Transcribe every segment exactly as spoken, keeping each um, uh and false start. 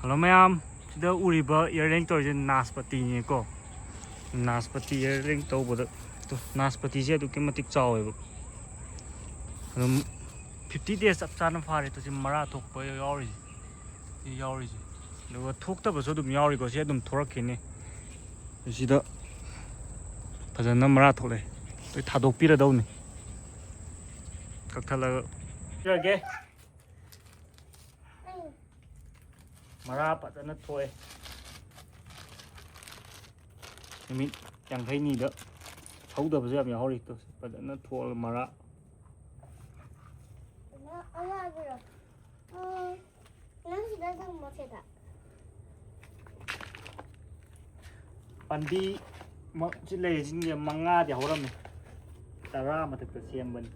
Hello ꯃꯌꯥꯝ, ꯁꯤꯗ ꯎꯔꯤꯕ ꯏꯌꯥꯔꯤꯡ ꯇꯧꯔꯤꯁꯦ ꯅꯥꯁꯄꯇꯤꯅꯦꯀꯣ꯫ ꯅꯥꯁꯄꯇꯤ ꯏꯌꯥꯔꯤꯡ ꯇꯧꯕꯗ, ꯇꯨ, ꯅꯥꯁꯄꯇꯤꯁꯦ ꯑꯗꯨꯛꯀꯤ ꯃꯇꯤꯛ ꯆꯥꯎꯋꯦꯕ꯫ ꯑꯗꯨꯝ ꯐꯤꯐꯇꯤ ꯗꯦꯖ ꯆꯞ ꯆꯥꯅ ꯐꯥꯔꯦ꯫ ꯇꯨ, ꯁꯤ ꯃꯔꯥ ꯊꯣꯛꯄ ꯌꯥꯎꯔꯤꯁꯦ, ꯁꯤ ꯌꯥꯎꯔꯤꯁꯦ꯫ ꯑꯗꯨꯒ ꯊꯣꯛꯇꯕꯁꯨ ꯑꯗꯨꯝ ꯌꯥꯎꯔꯤꯀꯣ꯫ ꯁꯤ ꯑꯗꯨꯝ ꯊꯣꯔꯛꯈꯤꯅꯤ꯫ ꯁꯤꯗ ꯐꯖꯅ ꯃꯔꯥ ꯊꯣꯛꯂꯛꯑꯦ꯫ ꯂꯣꯏ ꯊꯥꯗꯣꯛꯄꯤꯔꯗꯧꯅꯤ꯫ ꯀꯛꯊꯠꯂꯒ ꯄꯤꯔꯒꯦ꯫ ꯃꯔꯥ ꯐꯖꯅ ꯊꯣꯛꯑꯦ꯫ ꯅꯨꯃꯤꯠ ꯌꯥꯡꯈꯩꯅꯤꯗ ꯁꯧꯗꯕꯁꯨ ꯌꯥꯝ ꯌꯥꯎꯔꯤ꯫ ꯇꯨ, ꯐꯖꯅ ꯊꯣꯛꯑꯒ ꯃꯔꯥ꯫ ꯑꯉꯥꯡꯕꯤꯔꯣ? ꯎꯝ, ꯅꯪ ꯁꯤꯗ ꯊꯝꯃꯣ, ꯁꯤꯗ꯫ ꯄꯥꯝꯕꯤ ꯃ-, ꯁꯤ ꯂꯩꯔꯤꯁꯤꯡꯁꯦ ꯃꯉꯥꯗꯤ ꯍꯧꯔꯝꯃꯦ꯫ ꯇꯔꯥ ꯃꯊꯛꯇ ꯁꯦꯝꯕꯅꯤ꯫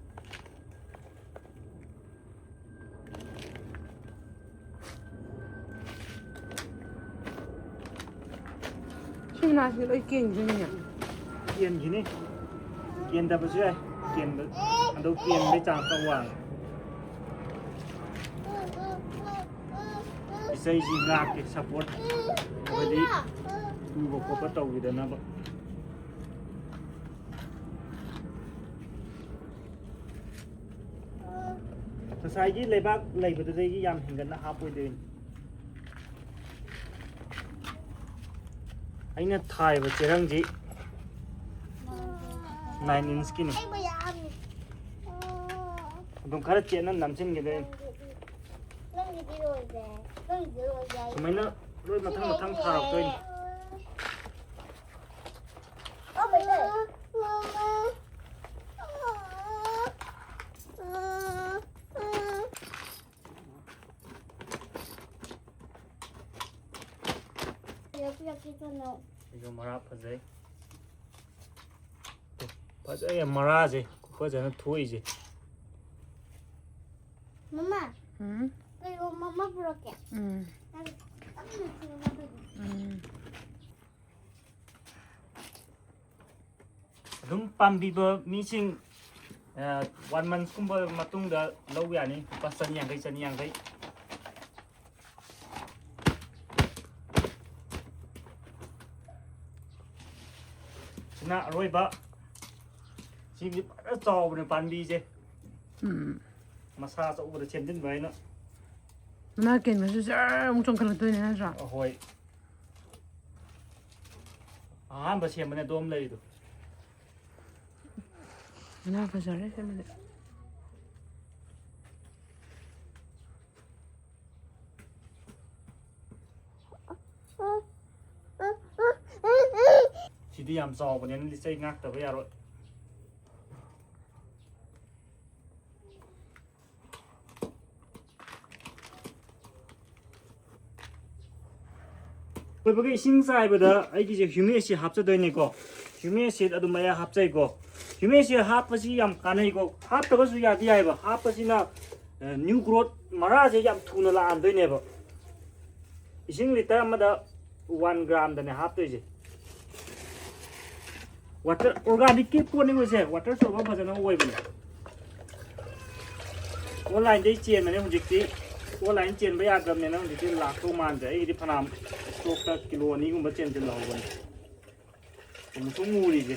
ꯁꯤ ꯃꯅꯥꯁꯤꯗ ꯂꯣꯏ ꯀꯦꯟꯈꯤꯗꯣꯏꯅꯦ꯫ ꯀꯦꯟꯈꯤꯅꯤ꯫ ꯀꯦꯟꯗꯕꯁꯨ ꯌꯥꯏ꯫ ꯀꯦꯟꯕ, ꯑꯗꯨ ꯀꯦꯟꯕꯩ ꯆꯥꯟꯁ ꯈꯔ ꯋꯥꯡꯉꯦ꯫ ꯏꯁꯩꯁꯤ ꯉꯥꯛꯀꯦ, ꯁꯞꯄꯣꯔꯠ, ꯍꯥꯏꯗꯤ ꯇꯨꯕ ꯈꯣꯠꯄ ꯇꯧꯈꯤꯗꯅꯕ꯫ ꯉꯁꯥꯏꯒꯤ ꯂꯩꯕꯥꯛ ꯂꯩꯕꯗꯨꯗꯒꯤ ꯌꯥꯝ ꯍꯦꯟꯒꯠꯅ ꯍꯥꯞꯄꯣꯏꯗꯣꯏꯅꯤ꯫ ꯑꯩꯅ ꯊꯥꯏꯕ ꯆꯦꯔꯪꯁꯤ ꯅꯥꯏꯟ ꯏꯟꯁꯀꯤꯅꯤ꯫ ꯑꯩ ꯃꯌꯥꯝꯅꯤ꯫ ꯑꯗꯨꯝ ꯈꯔ ꯆꯦꯠꯅ ꯅꯝꯁꯤꯟꯈꯤꯗꯣꯏꯅꯤ꯫ ꯅꯪꯒꯤꯗꯤ ꯂꯣꯏꯔꯦ꯫ ꯅꯪꯒꯤꯗꯤ ꯂꯣꯏꯔꯦ꯫ ꯁꯨꯃꯥꯏꯅ ꯂꯣꯏ ꯃꯊꯪ ꯃꯊꯪ ꯊꯥꯔꯛꯇꯣꯏꯅꯤ꯫ ꯁꯤꯁꯨ ꯃꯔꯥ ꯐꯖꯩ꯫ ꯐꯖꯩ ꯃꯔꯥꯁꯦ, ꯐꯖꯅ ꯊꯣꯛꯏꯁꯦ꯫ ꯃꯃꯥ, ꯎꯝ꯫ ꯀꯩꯅꯣ ꯃꯃꯥ ꯄꯨꯔꯛꯀꯦ꯫ ꯎꯝ꯫ ꯅꯪ ꯇꯞꯅ ꯊꯣꯡꯉꯣ꯫ ꯎꯝ꯫ ꯑꯗꯨꯝ ꯄꯥꯝꯕꯤꯕ ꯃꯤꯁꯤꯡ, ꯑ, ꯋꯥꯟ ꯃꯟꯁꯀꯨꯝꯕ ꯃꯇꯨꯡꯗ ꯂꯧ ꯌꯥꯅꯤ꯫ ꯂꯨꯄꯥ ꯆꯅꯤ ꯌꯥꯡꯈꯩ, ꯆꯅꯤ ꯌꯥꯡꯈꯩ꯫ ꯑꯔꯣꯏꯕ꯫ ꯁꯤꯗꯤ ꯐꯖꯅ ꯆꯥꯎꯕꯅꯦ ꯄꯥꯝꯕꯤꯁꯦ꯫ ꯎꯝ꯫ ꯃꯁꯥ ꯑꯆꯧꯕꯗ ꯁꯦꯝꯖꯤꯟꯕ ꯍꯥꯏꯅ꯫ ꯃꯅꯥ ꯀꯦꯟꯕꯁꯨ ꯖꯔ ꯑꯃꯨꯛ ꯆꯣꯡꯈꯠꯂꯛꯇꯣꯏꯅꯦ ꯅꯠꯇ꯭ꯔꯥ? ꯑꯍꯣꯏ꯫ ꯑꯍꯥꯟꯕ ꯁꯦꯝꯕꯅꯦ ꯑꯗꯣꯝ ꯂꯩꯔꯤꯗꯣ꯫ ꯃꯅꯥ ꯐꯖꯔꯦ ꯁꯦꯝꯕꯗꯤ꯫ ꯁꯤꯗꯤ ꯌꯥꯝ ꯆꯥꯎꯕꯅꯤꯅ ꯂꯤꯆꯩ ꯉꯥꯛꯇꯕ ꯌꯥꯔꯣꯏ꯫ ꯑꯀꯣꯏꯕꯒꯤ ꯏꯁꯤꯡ ꯆꯥꯏꯕꯗ ꯑꯩꯒꯤꯁꯦ ꯍ꯭ꯌꯨꯃꯤꯛ ꯑꯦꯁꯤꯗ ꯍꯥꯞꯆꯗꯣꯏꯅꯦꯀꯣ꯫ ꯍ꯭ꯌꯨꯃꯤꯛ ꯑꯦꯁꯤꯗ ꯑꯗꯨꯝ ꯑꯩ ꯍꯥꯞꯆꯩꯀꯣ꯫ ꯍ꯭ꯌꯨꯃꯤꯛ ꯑꯦꯁꯤꯗ ꯍꯥꯞꯄꯁꯤ ꯌꯥꯝ ꯀꯥꯟꯅꯩꯀꯣ꯫ ꯍꯥꯞꯇꯕꯁꯨ ꯌꯥꯗꯤ ꯌꯥꯏꯕ꯫ ꯍꯥꯞꯄꯁꯤꯅ, ꯑ, ꯅ꯭ꯌꯨ ꯒ꯭ꯔꯣꯠ ꯃꯔꯥꯁꯦ ꯌꯥꯝ ꯊꯨꯅ ꯂꯥꯛꯍꯟꯗꯣꯏꯅꯦꯕ꯫ ꯏꯁꯤꯡ ꯂꯤꯇꯔ ꯑꯃꯗ ꯋꯥꯟ ꯒ꯭ꯔꯥꯝꯗꯅꯦ ꯍꯥꯞꯇꯣꯏꯁꯦ꯫ ꯋꯥꯇꯔ, ꯑꯣꯔꯒꯥꯅꯤꯛꯀꯤ ꯄꯣꯠꯅꯤ ꯃꯣꯏꯁꯦ꯫ ꯋꯥꯇꯔ ꯁꯣꯞ ꯑꯃ ꯐꯖꯅ ꯑꯣꯏꯕꯅꯦ꯫ ꯑꯣꯟꯂꯥꯏꯟꯗꯩ ꯆꯦꯟꯕꯅꯦ ꯍꯧꯖꯤꯛꯇꯤ꯫ ꯑꯣꯟꯂꯥꯏꯟ ꯆꯦꯟꯕ ꯌꯥꯗ꯭ꯔꯕꯅꯤꯅ ꯍꯧꯖꯤꯛꯇꯤ ꯂꯥꯛꯇꯧ ꯃꯥꯟꯗ꯭ꯔꯦ꯫ ꯑꯩꯒꯤꯗꯤ ꯐꯅꯌꯥꯝ ꯏꯁꯇꯣꯛꯇ ꯀꯤꯂꯣ ꯑꯅꯤꯒꯨꯝꯕ ꯆꯦꯟꯁꯤꯜꯍꯧꯕꯅꯦ꯫ ꯑꯃꯨꯛꯁꯨ ꯃꯨꯔꯤꯁꯦ꯫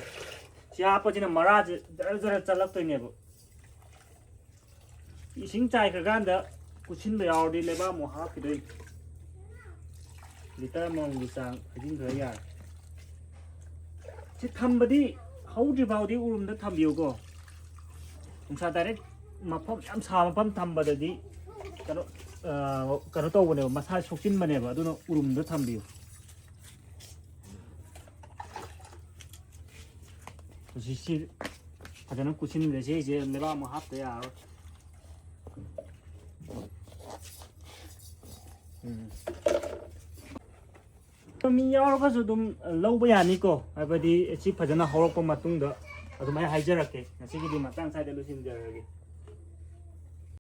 ꯁꯤ ꯍꯥꯞꯄꯁꯤꯅ ꯃꯔꯥꯁꯦ ꯖꯔ ꯖꯔ ꯆꯠꯂꯛꯇꯣꯏꯅꯦꯕ꯫ ꯏꯁꯤꯡ ꯆꯥꯏꯈ꯭ꯔꯀꯥꯟꯗ ꯀꯨꯠꯁꯤꯟꯕ ꯌꯥꯎꯔꯗꯤ ꯂꯩꯕꯥꯛ ꯑꯃꯨꯛ ꯍꯥꯞꯈꯤꯗꯣꯏꯅꯤ꯫ ꯂꯤꯇꯔ ꯑꯃꯃꯝꯒꯤ ꯆꯥꯡ ꯍꯩꯖꯤꯟꯈ꯭ꯔ ꯌꯥꯔꯦ꯫ ꯁꯤ ꯊꯝꯕꯗꯤ ꯍꯧꯗ꯭ꯔꯤ ꯐꯥꯎꯗꯤ ꯎꯔꯨꯝꯗ ꯊꯝꯕꯤꯌꯨꯀꯣ꯫ ꯅꯨꯡꯁꯥ ꯗꯥꯏꯔꯦꯛ ꯃꯐꯝ ꯌꯥꯝ ꯁꯥꯕ ꯃꯐꯝ ꯊꯝꯕꯗꯗꯤ ꯀꯩꯅꯣ, ꯑ, ꯀꯩꯅꯣ ꯇꯧꯕꯅꯦꯕ, ꯃꯁꯥ ꯁꯣꯛꯆꯤꯟꯕꯅꯦꯕ, ꯑꯗꯨꯅ ꯎꯔꯨꯝꯗ ꯊꯝꯕꯤꯌꯨ꯫ ꯍꯧꯖꯤꯛꯁꯤ ꯐꯖꯅ ꯀꯨꯠꯁꯤꯟꯈ꯭ꯔꯦ꯫ ꯁꯤꯁꯦ ꯂꯩꯕꯥꯛ ꯑꯃꯨꯛ ꯍꯥꯞꯇ ꯌꯥꯔꯔꯣꯏ꯫ ꯎꯝ꯫ ꯃꯤ ꯌꯥꯎꯔꯒꯁꯨ ꯑꯗꯨꯝ ꯂꯧꯕ ꯌꯥꯅꯤꯀꯣ, ꯍꯥꯏꯕꯗꯤ ꯁꯤ ꯐꯖꯅ ꯍꯧꯔꯛꯄ ꯃꯇꯨꯡꯗ ꯑꯗꯨꯃꯥꯏꯅ ꯍꯥꯏꯖꯔꯛꯀꯦ꯫ ꯉꯁꯤꯒꯤꯗꯤ ꯃꯇꯥꯡ ꯁ꯭ꯋꯥꯏꯗ ꯂꯣꯏꯁꯤꯟꯖꯔꯒꯦ꯫